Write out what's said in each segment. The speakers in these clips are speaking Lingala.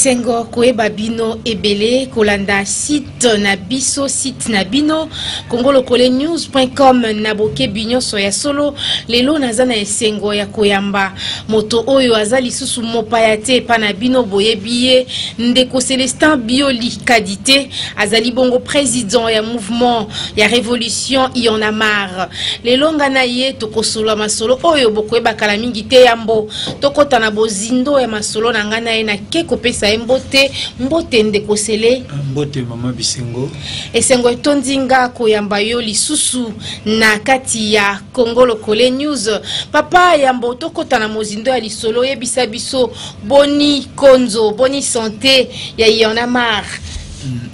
Esengo koyeba bino ebele kolanda site na biso, site na bino congolokolenews.com na bokebi nyonso ya solo. Lelo naza na esengo ya koyamba moto oyo aza lisusu mopaya te epa na bino, boyebi ye, ndeko Celestin Bioli Kadite, azali bongo président ya mouvement ya révolution Y en a marre. Lelo nga na ye tokosolola masolo oyo bokoyeba kala mingi te. Yambo tokɔta na bozindo ya masolo na ngai na ye, nake kopesa ye mbote. Mbote, ndeko Sele. Mbote, mama Bisengo. Esengo etondi nga koyamba yo lisusu na kati ya Congo Lokole News. Papa, yambo tokɔta na mozindo ya lisolo, oyebisa biso boni konzo, boni santé ya Y en a marre?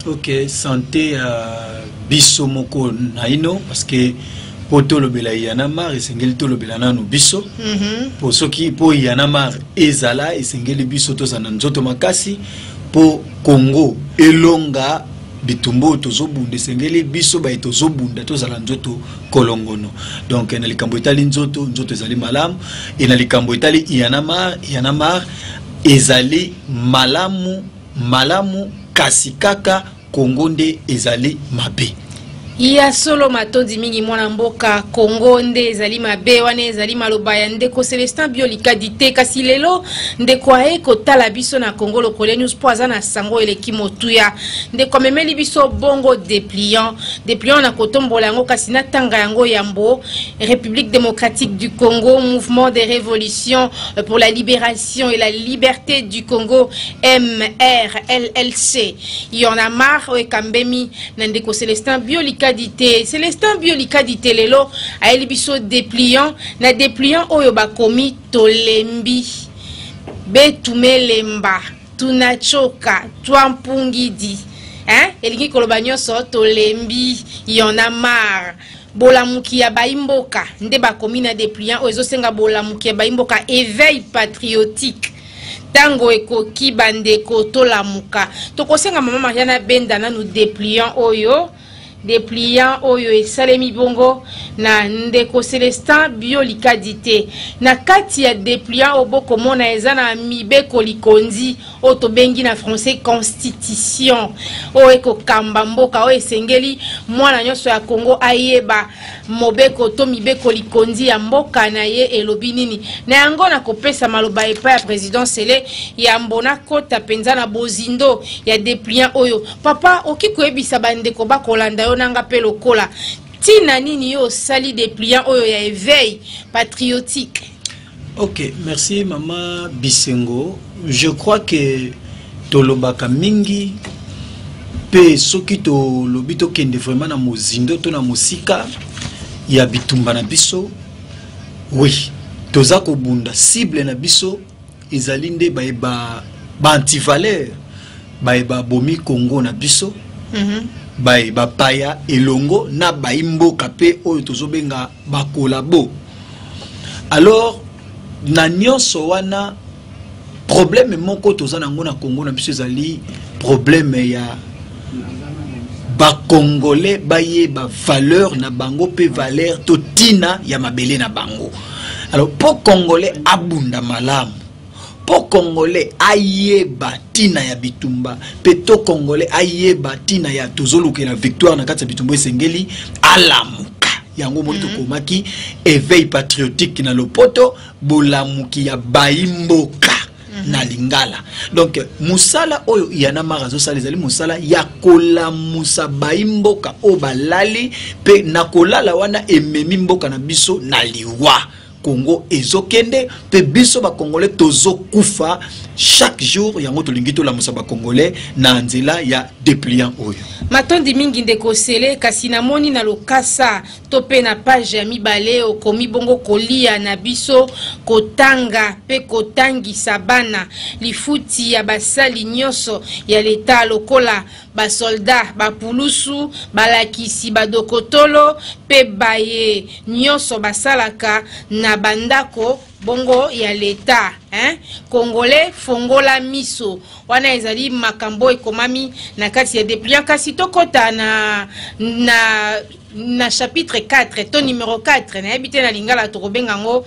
Ok, santé ya biso moko naino, parce que mpo tolobela Y en a marre, esengeli tolobela nanu biso. Mpo soki mpo Y en a marre ezala, esengeli biso tozala na nzoto makasi. Mpo Congo elonga bitumba oyo tozobunda, esengeli biso baye tozobunda tozala nzoto kolongono. Donc na likambo etali nzoto, nzoto ezali malamu. E na likambo etali Y'en a marre, Y en a marre ezali malamu malamu, kasi kaka Kongo nde ezali mabe. Ya solo, matondi mingi, mwana mboka. Kongo nde ezali mabe, wana ezali maloba ya ndeko Celestin Biolikadi te. Kasi lelo ndeko aye kotala biso na Congo Lokole News mpo aza na sango eleki motuya. Ndeko amemeli biso bongo dépliant, dépliant na kotombola yango, kasi natanga yango yambo. République démocratique du Congo, mouvement des révolutions pour la libération et la liberté du Congo, MRLLC, Y en a marre, oyo ekambemi na ndeko Celestin Biolikadi te. Celestin Biolikadi te lelo ayeli biso dépliant. Na dépliant oyo bakomi: tolembi, betumelemba, tunachoka, twampungidi, hein? Elingi koloba nyonso tolembi, Y en a marre, bolamuki ya bayimboka. Nde bakomi na dépliant oyo ezosenga bolamuki ya bayimboka, éveil patriotique. Ntango ekoki, bandeko, tolamuka. Tokosenga mama Mariana benda nanu dépliant oyo. Dépliant oyo esalemi bongo na ndeko Celestin Biolikadi te. Na kati ya dépliant oyo bokomona eza na mibeko likonzi oyo tobengi na français constitution, oyo ekokamba mboka, oyo esengeli mwana nyonso ya Kongo ayeba mobeko to mibeko likonzi ya mboka na ye elobi nini. Na yango nakopesa maloba epai ya président Sele. Yambo nakota mpenza na bozindo ya dépliant oyo, papa, oki koyebisa bandeko bakolanda yo nanga mpe lokola ntina nini yo osali dépliant oyo ya éveil patriotique? Ok, merci, mama Bisengo. Je crois que tolobaka mingi mpe soki tolobi tokende vraiment na mozindo to na mosika ya bitumba na biso, oui, toza kobunda, cible na biso ezali nde bayeba baantivaleur, baye babomi Congo na biso, baye bapaya elongo na bayi mboka mpe oyo tozobenga bacollabo. Alors na nyonso wana, problème moko toza nango na Congo na biso ezali problème ya bacongolais bayeba valeur na bango mpe valeur to ntina ya mabele na bango. Alors mpo Congolais abunda malamu, mpo Congolais ayeba ntina ya bitumba mpe to Congolais ayeba ntina ya tozolukela victoire na kati ya bitumba, esengeli alamuka. Yango moni tokomaki éveil patriotique na lopoto, bolamuki ya bayimboka na lingala. Donc mosala oyo Y en a marre azosala ezali mosala ya kolamusa bayimboka oyo balali, mpe na kolala wana ememi mboka na biso na liwa. Congo ezokende mpe biso bacongolais tozokufa chaque jour. Yango tolingi tolamusa bacongolais na nzela ya dépliant oyo. Matondi mingi, ndeko Sele. Kasi namoni na lokasa to mpe na page ya mibale okomi bongo: kolia na biso, kotanga mpe kotangisa bana, lifuti ya basali nyonso ya leta lokola basoldat, bapulusu, balakisi, badokotolo mpe baye nyonso basalaka na bandako bongo ya leta, hein? Congolais, fongola miso. Wana ezali makambo ekomami na kati ya dépliant. Kasi tokɔta na Na chapitre 4 to numero 4, nayebi te na lingala tokobenga yango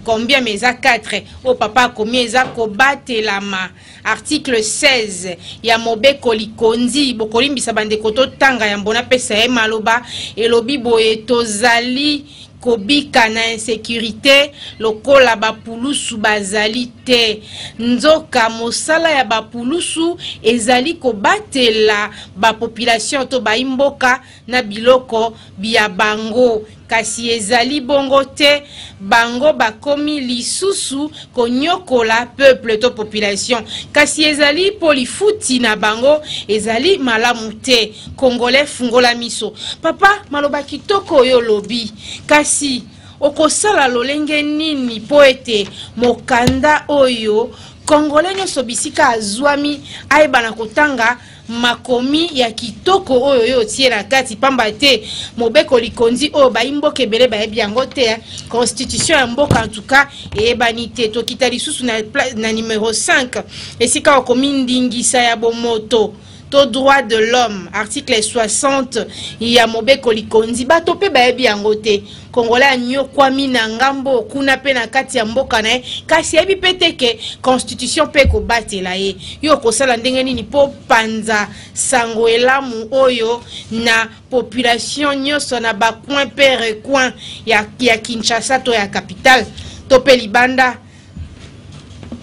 combien, mais eza 4 oyo papa akomi, eza kobatelama. Article 16 ya mobeko likonzi, bokolimbisa bandeko, totanga yambo napesa ye maloba, elobi boye: tozali kobika na insécurité lokola bapulusu bazali te, nzoka mosala ya bapulusu ezali kobatela bapopulation to bayimboka na biloko bya bango. Kasi ezali bongo te, bango bakomi lisusu konyokola peuple to population, kasi ezali mpo lifuti na bango ezali malamu te. Congolais, fungola miso. Papa, maloba kitoko oyo olobi, kasi okosala lolenge nini mpo ete mokanda oyo, Congolais nyonso bisika azwami ayebana kotanga makomi ya kitoko oyo oyo otie na kati? Pamba te mobeko likonzi oyo, bayimboka ebele bayebi yango te. Constitution ya mboka en tout cas eyebani te. Tokita lisusu na numero 5, esika okomi ndingisa ya bomoto to droit de l'homme, article 60 ya mobeko likonzi, bato mpe bayebi yango te. Congolais anyokwami na ngambo kuna mpe na kati ya mboka na ye, kasi ayebi mpe te ke constitution mpe ekobatela ye. Yo okosala ndenge nini mpo panza sango elamu oyo na population nyonso na bacoin mpe recoin ya Kinshasa to ya capitale to mpe libanda?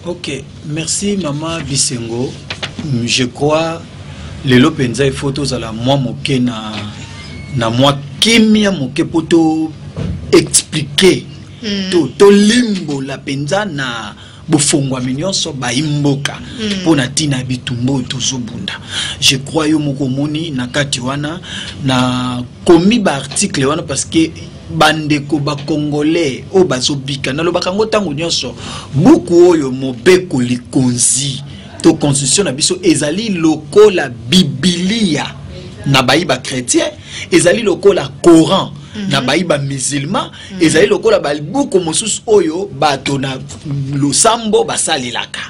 Ok, merci mama Bisengo. Je crois lelo mpenza il faut tozala mwa moke na mwa kimia moke mpo to expliquer, to tolimbola mpenza na bofongwami nyonso bayimboka mpo na ntina ya bitumba oyo tozobunda. Je crois yo moko omoni na kati wana na komi baarticle wana, parce que bandeko bacongolais oyo bazobika, nalobaka yango ntango nyonso, buku oyo mobeko likonzi to constitution na biso ezali lokola Bibilia na bayi bachrétien, ezali lokola Coran na bayi bamusulman, ezali lokola babuku mosusu oyo bato na losambo basalelaka.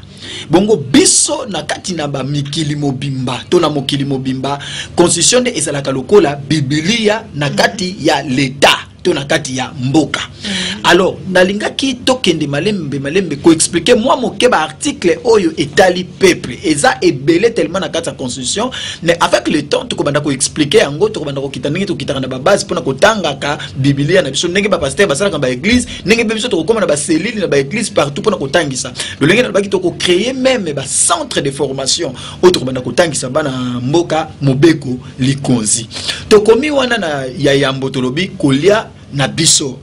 Bongo biso na kati na bamikili mobimba to na mokili mobimba, constitution nde ezalaka lokola Bibilia na kati ya leta to na kati ya mboka. Alors nalingaki tokende malembe malembe koexpliquer mwa moke baarticle oyo etali peuple. Eza ebele tellement na kati ya constitution, mais avec le temps tokobanda koexpliquer yango, tokobanda kokita ndenge tokitaka na babase mpona kotangaka Bibilia na biso, ndenge bapasteur basalaka na baéglise, ndenge mpe biso tokokóma na baselile na baéglise partout mpona kotangisa. Lolenge nalobaki, tokocréer même bacentre de formation oyo tokobanda kotangisa bana mboka mobeko likonzi. Tokomi wana na ya yambo, tolobi kolia na biso.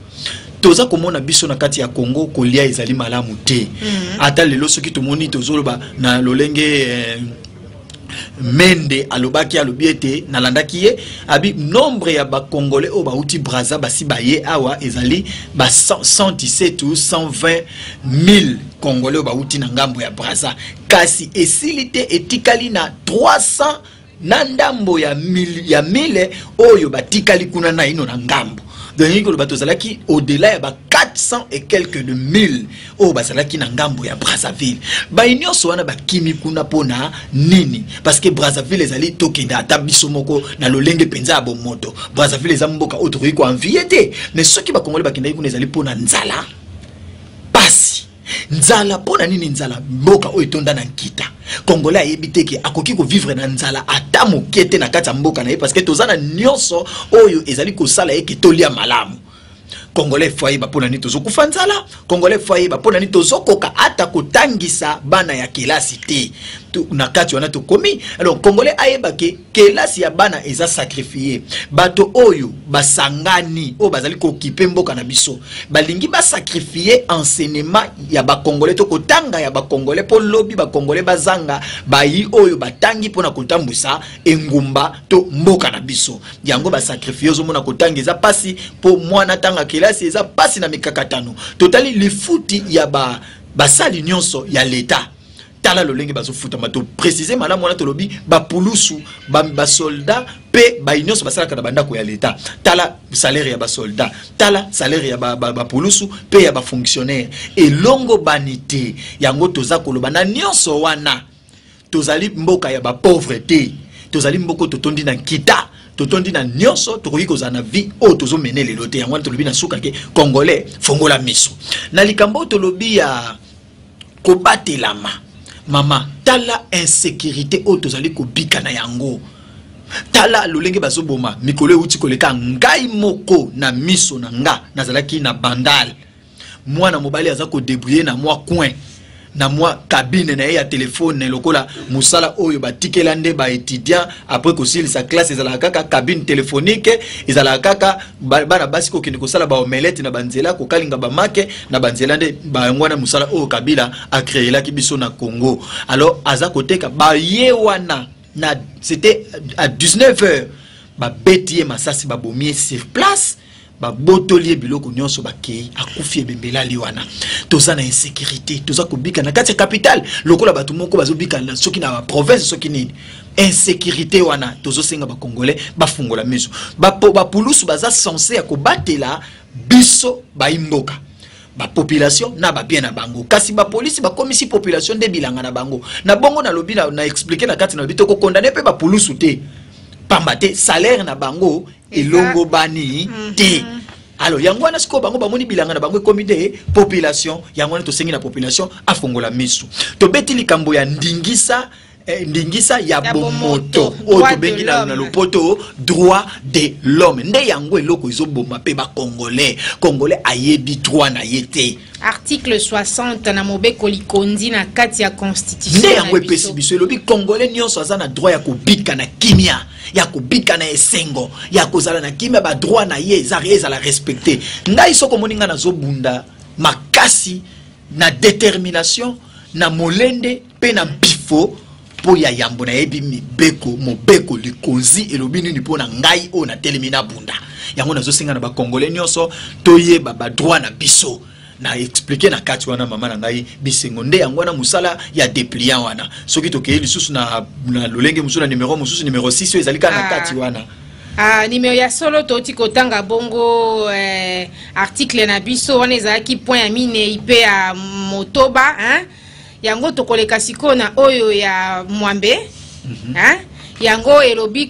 Toza komona biso na kati ya Congo, kolia ezali malamu te. Ata lelo soki tomoni, tozoloba na lolenge Mende alobaki, alobi ete nalandaki ye, abi nombre ya bacongolais oyo bauti Braza basi baye awa ezali ba 117 ou 120 000 Congolais oyo bauti na ngambo ya Braza, kasi esili te, etikali na 300 na ndambo ya mille oyo batikali kuna na ino na ngambo. Donc elingi koloba tozalaki au-delà ya ba 400 et quelques de mille oyo bazalaki na ngambo ya Brazzaville. Bai nyonso wana bakimi kuna mpona nini? Parce que Brazzaville ezali, tokende ata biso moko na lolenge mpenza ya bomoto, Brazzaville eza mboka oyo tokoki koenvier te. Mais soki bakongoli bakendaki kuna, ezali mpona nzala, pasi, nzala. Mpo na nini nzala? Mboka oyo etonda na nkita. Congolais ayebi te ke akoki kovivre na nzala ata moke te na kati ya mboka na ye, parce que toza na nyonso oyo ezali kosala ye ke tolia malamu. Congolais faut ayeba mpo na nini tozokufa nzala. Congolais faut ayeba mpo na nini tozokoka ata kotangisa bana ya kelasi te. Na kati wana tokomi. Alors Congolais ayeba ke kelasi ya bana eza sacrifié. Bato oyo basangani, oyo bazali kooccuper mboka na biso, balingi basacrifier enseignement ya bacongolais to kotanga ya bacongolais, mpo lobi bacongolais bazanga bayi oyo batangi mpona kotambwisa engumba to mboka na biso. Yango basacrifier. Ozomona kotanga eza mpasi, mpo mwana atanga kelasi eza mpasi na mikakatano. Totali lifuti ya basali nyonso ya leta, tala lolenge bazofutama. Topréciser malamu wana, tolobi bapulusu, basoldat mpe bai nyonso basalaka na bandako ya leta. Tala salaire ya basoldat, tala salaire ya bapulusu mpe ya bafonctionnaire, elongo bani te. Yango toza koloba na nyonso wana, tozali mboka ya bapauvre te, tozali mboka totondi na nkita. Totondi na nyonso, tokoki kozala na vie oyo tozomene lelo te. Yango wana tolobi na suka ke Congolais, fongola miso na likambo oyo tolobi ya kobatelama. Mama, tala insécurité oyo tozali kobika na yango, tala lolenge bazoboma. Mikolo euti koleka, ngai moko na miso na nga nazalaki na Bandal. Mwana mobali aza kodébrouiller na mwa coin, na mwa cabine na ye ya telefone, lokola mosala oyo batikela nde baétudiant après kosilisa classe. Ezalaka kaka cabine téléphonique, ezalaka kaka bana basi kokende kosala baomelete na banzela, kokalinga bamake na banzela. Nde bango wana mosala oyo Kabila acréelaki biso na Congo. Alors aza koteka, baye wana na, c'était à 19 heures, babeti ye masasi, babomi ye sur place, babotoli ye biloko nyonso, bakei, akufi, ebembelali wana. Toza na insécurité, toza kobika na kati ya capitale lokola bato moko bazobika na soki na baprovince, soki nini. Insécurité wana, tozosenga Bacongolais bafungola miso. Bapulusu baza censé ya kobatela biso bayimboka, bapopulation na babien na bango, kasi bapolisi bakomisi population nde bilanga na bango. Na bongo nalobi na expliquer na kati, nalobi tokokondane mpe bapulusu te, pamba te salaire na bango elongo bani te. Alors yango wana sikoyo bango bamoni bilanga na bango ekomi nde population. Yango wana tosengi na population afongola miso. Tobeti likambo ya ndingisa, ndingisa ya bomoto oyo tobengi na lopoto droit de l'homme. Nde yango eloko ezoboma mpe Bacongolais. Congolais ayebi droit na ye te. Article 60 na mobeko likondi na kati ya constitution. Nde yango epesi biso, elobi Congolais nyonso aza na droit ya kobika na kimia, ya kobika na esengo, ya kozala na kimia. Badroit na ye ezala respecté. Ngai soki omoni ngai nazobunda makasi na détermination, na molende mpe na mpifo, mpo ya yambo nayebi mibeko, mobeko likonzi elobi nini mpo na ngai oyo natelemi nabunda. Yango nazosenga na Bacongolais nyonso toyeba badroit na biso. Na expliquer na kati wana, mama na ngai Bisengo, nde yango wana mosala ya dépliant wana. Soki tokei lisusu na lolenge mosusu, na numero mosusu, numero 6 oyo ezali kaka na kati wana. Ah, nimero ya solo, touti kotanga bongo article na biso wana ezalaki point ya minei mpe ya motoba, hein? Yango tokoleka sikoyo na oyo ya mwambe, hein? Yango elobi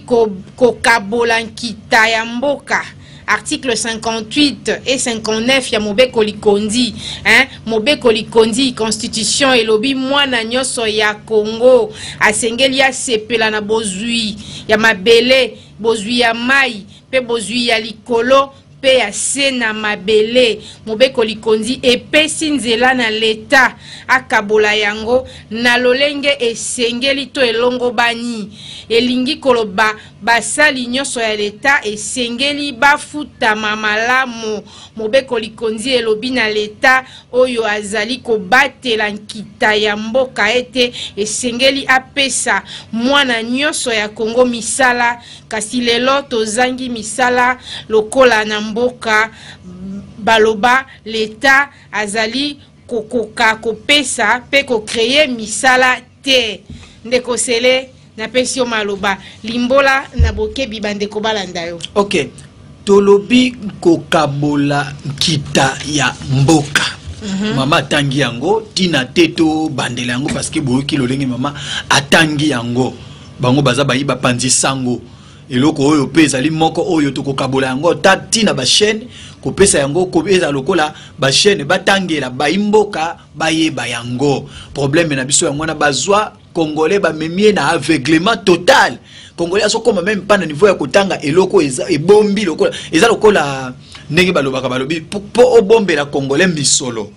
kokabola nkita ya mboka, article 58 et 59 ya mobeko likondi, hein? Mobeko likondi, constitution, elobi mwana nyonso ya Congo asengeli asepela na bozwi ya mabele, bozwi ya mai mpe bozwi ya likolo mpe ya se na mabele. Mobeko likondi epesi nzela na leta akabola yango na lolenge esengeli to elongobani. Elingi koloba basali nyonso ya leta esengeli bafutama malamu. Mobeko likondi elobi na leta oyo azali kobatela nkita ya mboka ete esengeli apesa mwana nyonso ya Kongo misala, kasi lelo tozangi misala lokola na mboka baloba leta azali kokoka kopesa mpe kocréer misala te. Ndeko Sele, napesi yo maloba, limbola na bokebi, bandeko balanda yo. Ok, tolobi kokabola nkita ya mboka. Mama atangi yango, ntina te tobandela yango, parce que boyoki lolenge mama atangi yango. Bango baza bayi bapanzi sango. Eloko oyo mpe ezali moko oyo tokokabola yango ta ntina bachaîne, kopesa yango ezala lokola bachaîne, batangela bayi mboka bayeba yango. Problème na biso yango wana, bazwa Congolais, bamemi ye na aveuglement total. Congolais azokoma même pas na niveau ya kotanga eloko ebombi lokola eza, lokola ndenge balobaka, balobi mpo obombela Congolais misolo.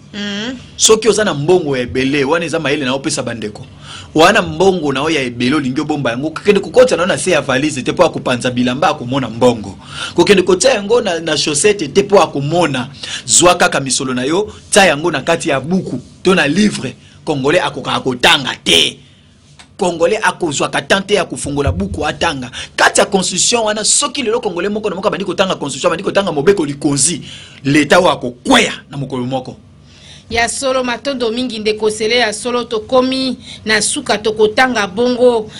Soki oza na mbongo ya ebele, wana eza mayele na opesa bandeko wana. Mbongo na yo ya ebele, olingi obomba yango, kokende kokotisa na yo na se ya valise te mpo akopanza bilamba akomona mbongo, kokende kotia yango na chaussette te mpo akomona. Zwa kaka misolo na yo, tia yango na kati ya buku to na livre. Congolais akokaka kotanga te. Congolais akozwaka temps te ya kofungola buku atanga kati ya constitution wana. Soki lelo Congolais moko na moko abandi kotanga constitution, abandi kotanga mobeko likonzi, leta oyo akokweya na mokolo moko. Ya solo, matondo mingi, ndeko Sele. Ya solo, tokomi na suka, tokotanga bongo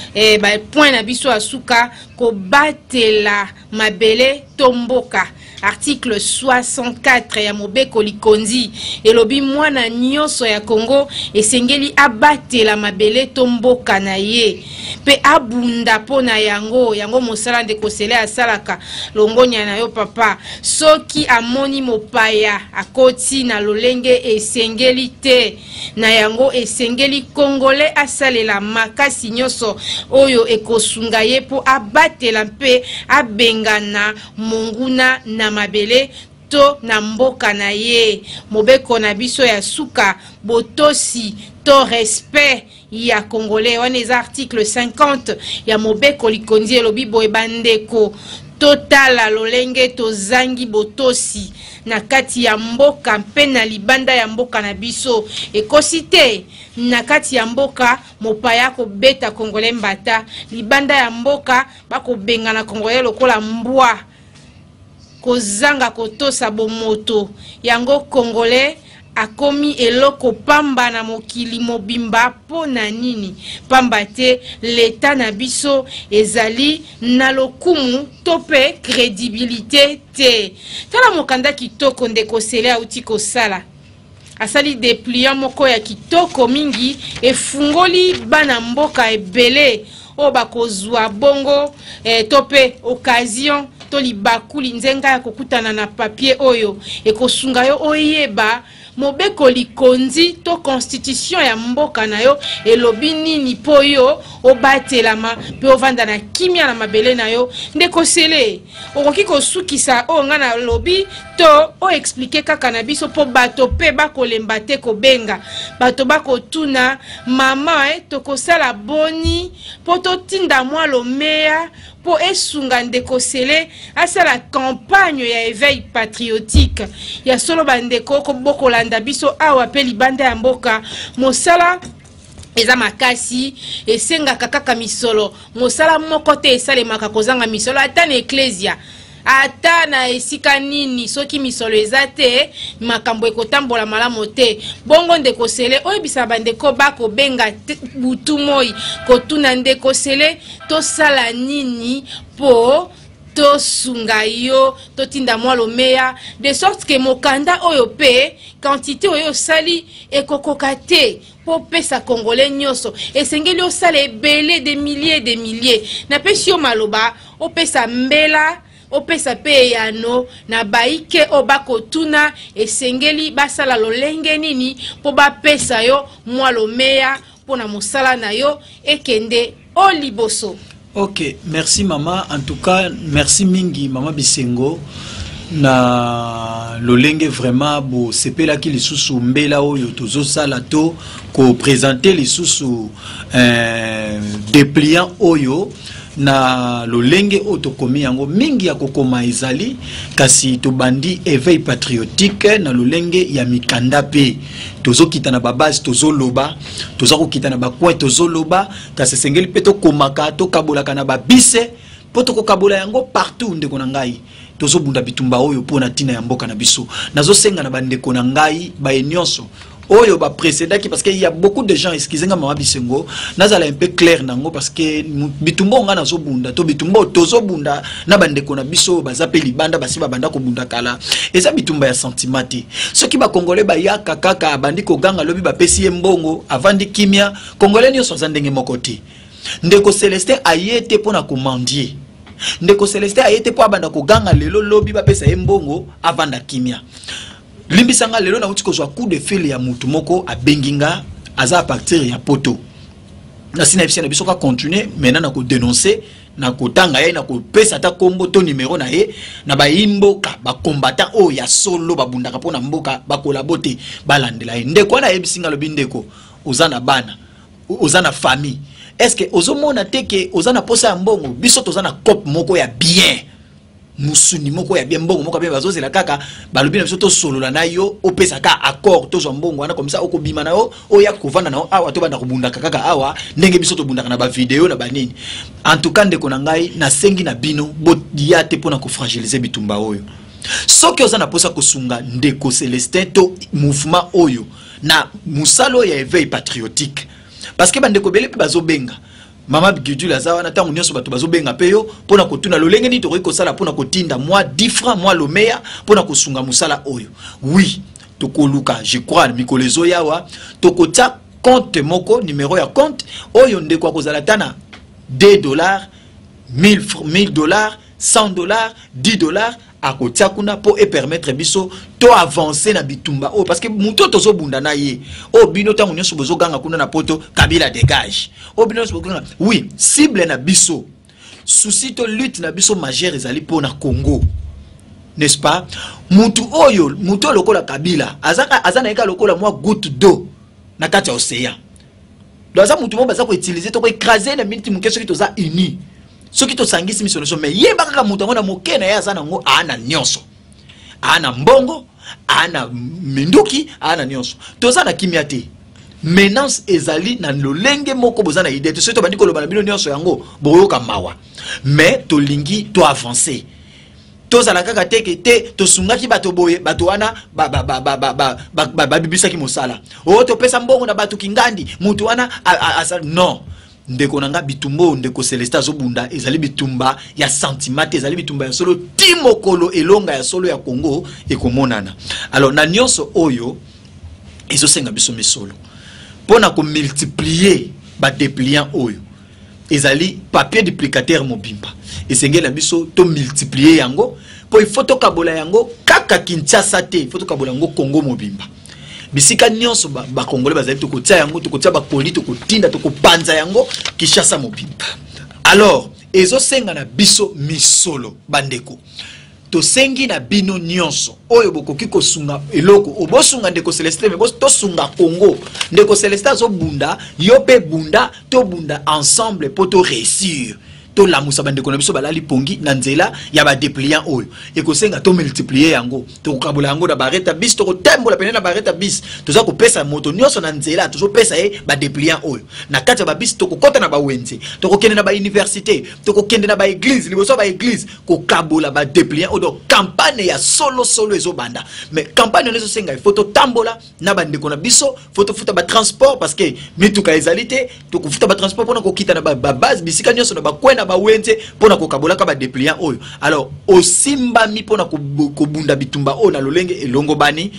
bapoint na biso ya suka: kobatela mabele to mboka. Article 64 ya mobeko likonzi elobi mwana nyonso ya Congo esengeli abatela mabele to mboka na ye mpe abunda mpo na yango. Yango mosala ndeko Sele asalaka. Longonya na yo papa. Soki amoni mopaya akoti na lolenge esengeli te, na yango esengeli Congolais asalela makasi nyonso oyo ekosunga ye mpo abatela mpe abengana monguna na mabele to na mboka na ye. Mobeko na biso ya suka, botosi to respect ya Congolais, wana eza article 50 ya mobeko likonzi elobi boye: bandeko, totala lolenge tozangi botosi na kati ya mboka mpe na libanda ya mboka na biso. Ekosi te, na kati ya mboka mopaya akobeta Congolais mbata, libanda ya mboka bakobengana Congolais lokola mbwa, kozanga kotosa bomoto. Yango Congolais akomi eloko pamba na mokili mobimba mpo na nini? Pamba te leta na biso ezali na lokumu to mpe credibilite te. Tala mokanda kitoko ndeko Sele auti kosala. Asali depliant moko ya kitoko mingi, efungoli bana mboka ebele oyo bakozwa bongo to mpe occasion to libaku linzenga ya kokutana na papier oyo ekosunga yo oyeba mobeko likonzi to constitution ya mboka na yo elobi nini mpo yo obatelama mpe ovanda na kimia na mabele na yo. Ndeko Sele, okoki kosukisa oyo ngai nalobi to oexplike kaka na biso mpo bato mpe bakolemba te kobenga, bato bakotuna mama, tokosala boni mpo totinda mwa lomeya mpo esunga ndeko Sele asala campagne ya éveil patriotique ya solo. Bandeko bokolanda biso awa mpe libanda ya mboka, mosala eza makasi, esengaka kaka misolo. Mosala moko te esalemaka kozanga misolo, ata na eklesia, ata na esika nini. Soki misolo eza te, makambo ekotambola malamu te. Bongo ndeko Sele, oyebisa bandeko bakobenga butu moi kotuna ndeko Sele, tosala nini mpo tosunga yo, totinda mwa lomeya, de sorte ke mokanda oyo mpe quantité oyo osali ekokoka te mpo opesa Congolais nyonso. Esengeli osala ebele, de milliers, de milliers. Napesi yo maloba, opesa mbela, opesa mpe eyano na baike oyo bakotuna esengeli basala lolenge nini mpo bapesa yo mwa lomeya mpo na mosala na yo ekende o liboso. Ok, merci mama. En tout cas, merci mingi mama Bisengo na lolenge vraiment bosepelaki lisusu mbela oyo tozosala to kopresente lisusu dépliant oyo na lolenge oyo tokomi yango. Mingi ya kokoma ezali, kasi tobandi éveil patriotique na lolenge ya mikanda mpe tozokita na babase, tozoloba, toza kokita na bacoin, tozoloba, kasi esengeli mpe tokomaka, tokabolaka na babise mpo tokokabola yango partout. Ndeko na ngai, tozobunda bitumba oyo mpo na ntina ya mboka na biso. Nazosenga na bandeko na ngai baye nyonso oyo baprécédaki, parce que il y a beaucoup de gens, excusez nga mama Bisengo, nazala un peu clair nango, parce que bitumba oyo ngai nazobunda to bitumba oyo tozobunda na bandeko na biso oyo baza mpe libanda, basi babanda kobunda kala, eza bitumba ya sentiment te. Soki bakongolais bayaka kaka, abandi koganga, lobi bapesi ye mbongo, avandi kimia. Congolais nyonso aza ndenge moko te. Ndeko Celestin aye te mpo na komendier. Ndeko Celestin aye te mpo abanda koganga lelo, lobi bapesa ye mbongo, avanda kimia. Limbisa nga, lelo nauti kozwa coup de fil ya mutu moko abengi nga, aza à partir ya Poto. Nasi na yebisi na biso ka continuer maintenant na kodénoncer, na kotanga ye, na kopesa ata kombo to numero na ye na bayimboka bacombattant oyo ya solo babundaka mpo na mboka, bakolabo te, balandela ye. Ndeko wana ayebisi nga, alobi: "Ndeko, oza na bana, oza na famille, est ce que ozomona te ke oza na posa ya mbongo? Biso toza na cope moko ya bien, musuni moko ya bien, mbongo moko ya bien, bazozela kaka. Balobi na biso tosolola na yo, opesa ka accord, tozwa mbongo wana, comme ça okobima na yo, oya kovanda na yo awa, tobanda kobundaka kaka awa ndenge biso tobundaka na bavideo na banini." En tout cas, ndeko na ngai, nasengi na bino, boya te mpona kofragiliser bitumba oyo. Soki oza na mposa kosunga ndeko Celestin to mouvement oyo na mosala oyo ya éveil patriotique, parce que bandeko ebele mpe bazobenga. Mama Gudule aza wana ntango nyonso, bato bazobenga mpe yo mpo na kotuna lolenge nini tokoki kosala mpo na kotinda mwa 10 francs, mwa lomeya mpo na kosunga mosala oyo. Oui, tokoluka, je crois mikolo ezoya awa tokotia compte moko, numéro ya compte oyo ndeko akozala ata na 2 $, 1000 $, 100 $, 10 $, akotia kuna mpo epermettre biso to avancer na bitumba oyo, parce que moto oyo tozobunda na ye, oyo bino ntango nyonso bozoganga kuna na Poto, "Kabila dégage", oyo bino nyonso bozoganga, oui, cible na biso, souci to lutte na biso majeure ezali mpo na Congo, n'est-ce pas? Mutu oyo, mutu oyo lokola Kabila aza, aza na ye kaka lokola mwa goutte d'eau na kati ya océan. Donc aza mutu moko baza koutiliser to koécraser na miniti moke soki toza uni, soki tosangisi miso nyonso. Mais yeba kaka, moto yango na moke na ye aza nango, aa na nyonso, aa na mbongo, aa na minduki, aa na nyonso. Toza na kimia te, menace ezali na lolenge moko boza na idée te. Soki tobandi koloba na bino nyonso yango, bokoyoka mawa. Mais tolingi toavancer, tozala kaka te ke te tosungaki bato boye, bato wana babibisaki mosala oyo, topesa mbongo na bato kingandi, motu wana. Non, ndeko na nga, bitumba oyo ndeko Celestin azobunda ezali bitumba ya sentiment te, ezali bitumba ya solo ti mokolo elonga ya solo ya Congo ekomonana. Alors na nyonso oyo ezosenga biso misolo mpo na komultiplier badépliant oyo ezali papier duplicateur mobimba, esengeli na biso tomultiplier yango, mpo il faut tokabola yango kaka Kinshasa te, il faut tokabola yango Congo mobimba, bisika nyonso bakongole bazali. Tokotia yango, tokotia bakoli, tokotinda, tokopanza yango Kinshasa mobimba. Alors ezosenga na biso misolo. Bandeko, tosengi na bino nyonso oyo bokoki kosunga eloko, obosunga ndeko Celestin, mais tosunga Congo. Ndeko Celestin azobunda, yo mpe bunda, tobunda ensemble mpo toréussir, tolamusa bandeko na biso balali pongi na nzela ya badépliant oyo. Ekosenga tomultiplier yango, tokokabola yango na bareta bis, tokotembola pene na bareta bis, toza kopesa moto nyonso na nzela, tozopesa ye badépliant oyo na kati ya babus. Tokokɔta na bawenze, tokokende na bauniversité, tokokende na baéglise, liboso ya baéglise, kokabola badépliant oyo. Donc campagne ya solosolo ezobanda, mais campagne wana ezosenga ifo totambola na bandeko na biso, faut tofuta batransport, parce que mituka ezali te. Tokofuta batransport mpona kokita na babase, bisika nyonso, na bakwe, na bawenze, mpona kokabolaka badépliant oyo. Alors osimbami mpona kobunda bitumba oyo na lolenge elongo bani,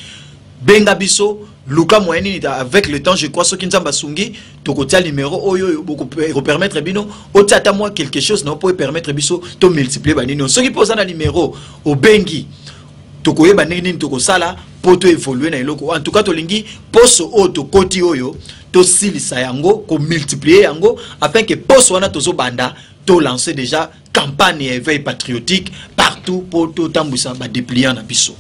benga biso, luka moyen nini. Avec le temps, je crois, soki Nzambe asungi, tokotia numéro oyo oyo ekopermettre bino otia ata mwa quelque chose na mpo epermettre biso tomultiplier banini. Soki mpo oza na numéro, obengi, tokoyeba ndenge nini tokosala mpo toévoluer na eloko. En tout cas, tolingi poso oyo tokoti oyo tosilisa yango, komultiplier yango, afin que poso wana tozobanda, tolancer déjà campagne ya éveil patriotique partout mpo totambwisa badépliant na biso.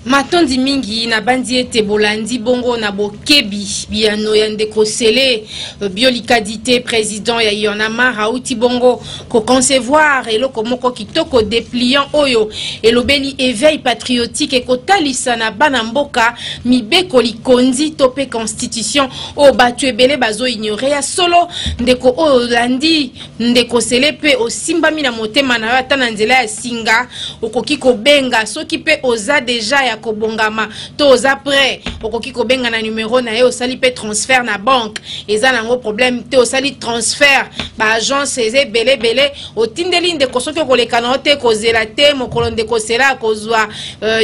Matondi mingi. Nabandi ete bolandi bongo na bokebi biyano ya ndeko Sele Biolikadi te, président ya Y'en a marre. Auti bongo koconcevoir eloko moko kitoko, dépliant oyo elobeli éveil patriotique, ekotalisa na bana mboka mibeko likondi to mpe constitution oyo bato ebele bazoignorer. Ya solo, ndeko oyo olandi ndeko Sele mpe osimbami na motema na yo, ata na nzela ya singa okoki kobenga. Soki mpe oza déjà ya kobongama to oza prêt, okoki kobenga na numero na ye. Osali mpe transfert na banque, eza nango problème te. Osali transfert, baagence eza ebele ebele, otindeli ndeko. Soki okoleka na yo te, kozela te mokolo ndeko Sela akozwa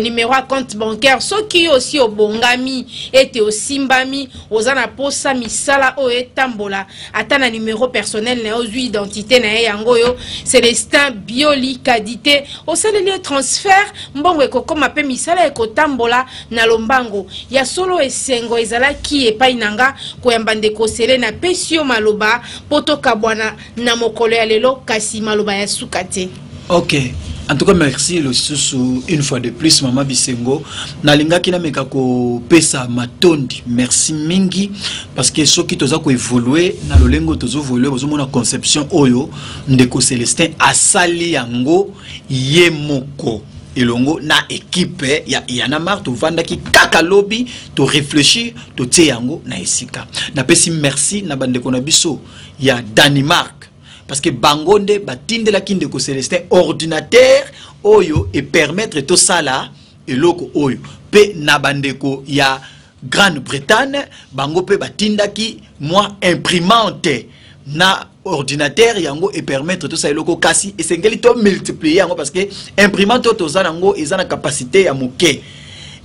numéro ya compte bancaire. Soki yo osi obongami ete osimbami, oza na posa misala oyo etambola, ata na numéro personnel na ye, ozwi identité na ye, yango oyo Celestin Bioli Kadi te, osaleli ye transfert, mbongo ekokóma mpe misala ekotambola na lombango. Ya solo, esengo ezalaki epai na nga koyamba ndeko Sele. Napesi yo maloba mpo tokabwana na mokolo ya lelo, kasi maloba ya suka te. Ok, en tout cas merci lisusu une fois de plus, mama Bisengo. Nalingaki nameka kopesa matondi, merci mingi, parce que soki toza koévoluer na lolenge oyo tozoévoluer, bozomona conception oyo ndeko Celestin asali yango ye moko elongo na équipe ya Y'en a marre. Tovandaki kaka lobi, toréfléchir, totie yango na esika. Napesi merci na bandeko na biso ya Danemark, parce que bango nde batindelaki ndeko Celestin ordinateur oyo epermettre tosala eloko oyo, mpe na bandeko ya Grande-Bretagne, bango mpe batindaki mwa imprimante na Ordinateur yango epermettre tosala eloko, kasi esengeli tomultiplier yango, parce que imprimante oyo toza nango eza na capacité ya moke.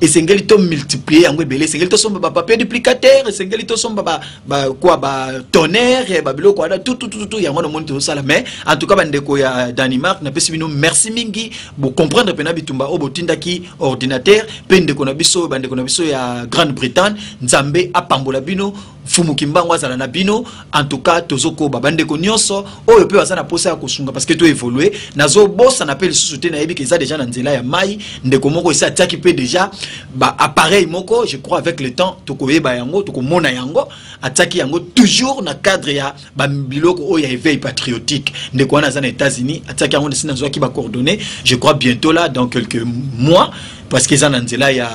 Esengeli tomultiplier yango ebele, esengeli tosomba bapapier duplicateur, esengeli tosomba ba, ba tonnerre, babiloko wana tout. Yango namoni tozosala. Mais en tout cas, bandeko ya Danemark, napesi bino merci mingi. Bocomprendre mpena bitumba oyo botindaki ordinateur. Mpe ndeko na biso, bandeko na biso ya Grande-Bretagne, Nzambe apambola bino, Mfumu Kimbangu azala na bino. En tout cas, tozokoba. Bandeko nyonso oyo mpe baza na posa ya kosunga, parce que toévolue, nazobosana mpe lisusu te. Nayebi ke eza déjà na nzela ya mai. Ndeko moko esi atiaki mpe déjà baappareil moko. Je crois, avec le temps, tokoyeba yango, tokomona yango. Atiaki yango toujours na cadre ya babiloko oyo ya éveil patriotique. Ndeko wana aza na États-Unis, atiaki yango, nesi nazwaki bacoordonnées. Je crois bientôt là, dans quelques mois, parce que eza na nzela ya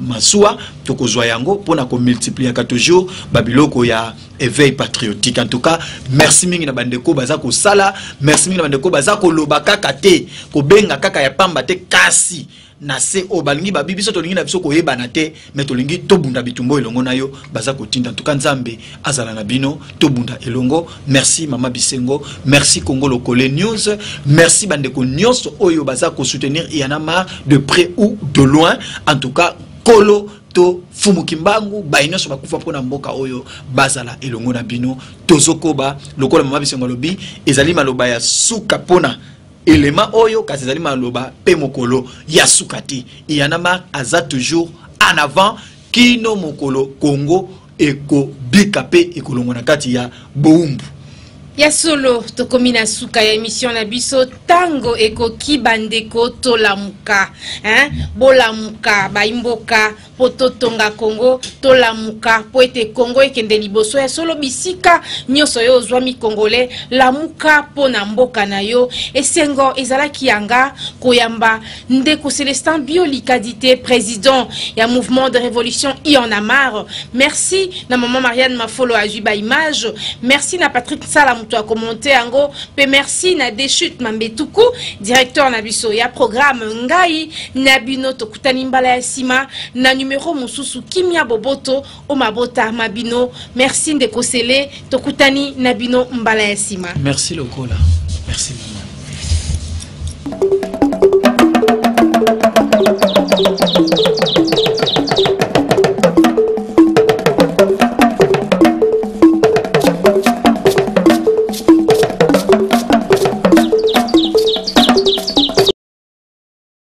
masuwa, tokozwa yango mpona komultipliaka toujours babiloko ya éveil patriotique. En tout cas, merci mingi na bandeko baza kosala, merci mingi na bandeko baza koloba kaka te, kobenga kaka ya pamba te, kasi na se oyo balingi babi biso, tolingi na biso koyebana te, me tolingi tobunda bitumba elongo na yo. Baza kotinda. En tout cas, Nzambe azala na bino, tobunda elongo. Merci mama Bisengo, merci Congo Lokole News, merci bandeko nyonso oyo baza kosoutenir Y'en a marre de près ou de loin. En tout cas, kolo to Fumu Kimbangu, baye nyonso bakufa mpona mboka oyo, bazala elongo na bino. Tozokoba lokola mama Bisengo alobi, ezali maloba ya suka mpona elema oyo, kasi ezali maloba mpe mokolo ya suka te. Y'en a marre aza toujours en avant kino mokolo Congo ekobika mpe ekolongwa na kati ya bowumbu. Ya solo, tokomi na suka ya émission na biso. Ntango ekoki, bandeko, tolamuka, hein? Bolamuka, bayimboka, mpo totonga Kongo. Tolamuka mpo ete Kongo ekende liboso. Ya solo, bisika nyonso oyo ozwami, Congolais, lamuka mpo na mboka na yo. Esengo ezalaki yanga koyamba ndeko Célestin Biolikadi te, président ya mouvement de révolution Y'en a marre. Merci na mama Marianne Mafolo, azwi baimage. Merci na Patrick Sala, moto akomonte yango mpe. Merci na Dechute Mambetuku, directeur na biso ya programme. Ngai na bino tokutani mbala ya nsima na numero mosusu. Kimia, boboto o mabota ma bino. Merci ndeko Sele, tokutani na bino mbala ya nsima. Merci lokola, merci mama.